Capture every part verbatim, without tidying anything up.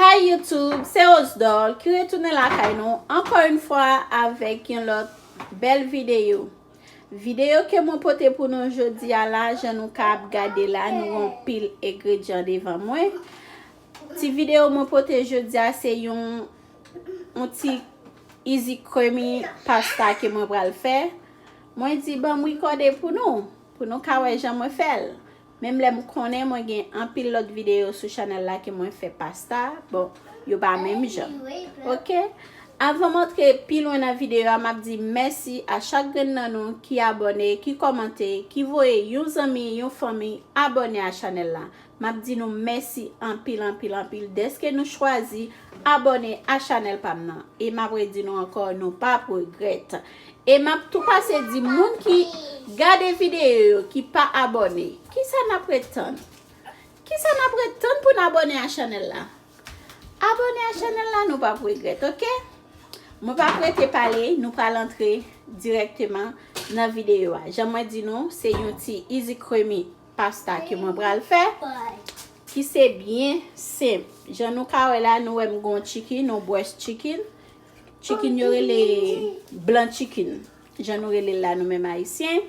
Hi YouTube, se Osdor ki retounen lakay nou ankò yon fwa avèk yon lòt bèl videyo. Videyo ke mwen pote pou nou jodi a la, jan nou ka ap gade la, nou gen yon pil engredyan devan mwen. Ti videyo mwen pote jodi a, se yon, yon ti easy creamy pasta ke mwen pral fè. Mwen di, "Ban m rekòde pou nou, pou nou ka wè jan mwen fè l." Menm lè m konnen mwen gen anpil lòt videyo sou chanèl la ke mwen fè pasta, bon, yo pa menm jan. Oke? Avan m antre pi lwen nan videyo a, m ap di mèsi a chak grenn nan nou ki abòne, ki kòmante, ki voye yon zanmi, yon fanmi abòne a chanèl la. M ap di nou mèsi anpil, anpil, anpil dèske nou chwazi abòne a chanèl pa m nan. E m ap redi nou ankò, nou p ap regrèt. E m ap tou pase di moun ki gade videyo yo, ki pa abòne, kisa n ap ret tann? Kisa n ap ret tann pou n abòne a chanèl la? Abòne a chanèl la, nou p ap regrèt, oke? Mwen p ap rete pale, nou pral antre dirèkteman nan videyo a. Jan mwen di nou, se yon ti easy creamy pasta ke mwen pral fè, ki se byen senp. Jan nou ka wè la, nou wè m gon chicken, yon breast chicken. Chicken yo rele blanc chicken. Jan nou rele l la, nou menm Ayisyen.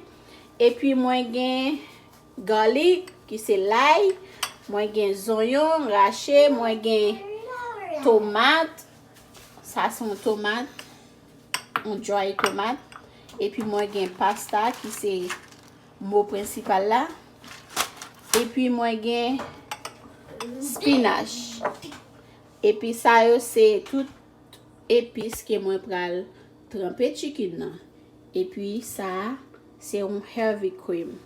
Epi mwen gen garlic, ki se lay. Mwen gen zonyon rache, mwen gen tomat. Sa se yon tomat, yon dry tomat. Epi mwen gen pasta, ki se mo prensipal la. Epi mwen gen spinach. Epi sa yo se tout epis ke mwen pral tranpe chicken nan. Epi sa a, se yon heavy cream.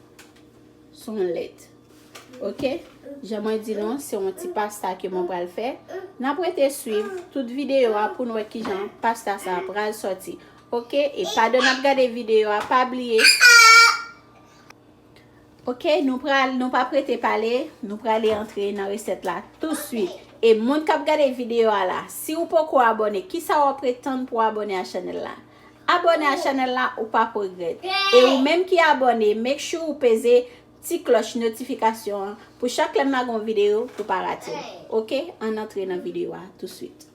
Se yon lèt. Oke? Jan mwen di nou, se yon ti pasta ke mwen pral fè. N ap rete swiv tout videyo a pou n wè kijan pasta sa a pral sòti. Oke? E pandan n ap gade videyo a, pa bliye. Oke, nou pral, nou p ap rete pale, nou prale antre nan resèt la touswit. E moun k ap gade videyo a la, si w poko abòne, kisa w ap ret tann pou w abòne a chanèl la? Abòne a chanèl la, ou p ap regrèt. E ou menm ki abòne, make sure ou peze ti klòch notifikasyon an pou chak lè m lage yon videyo pou pa rate l. Oke, ann antre nan videyo a touswit.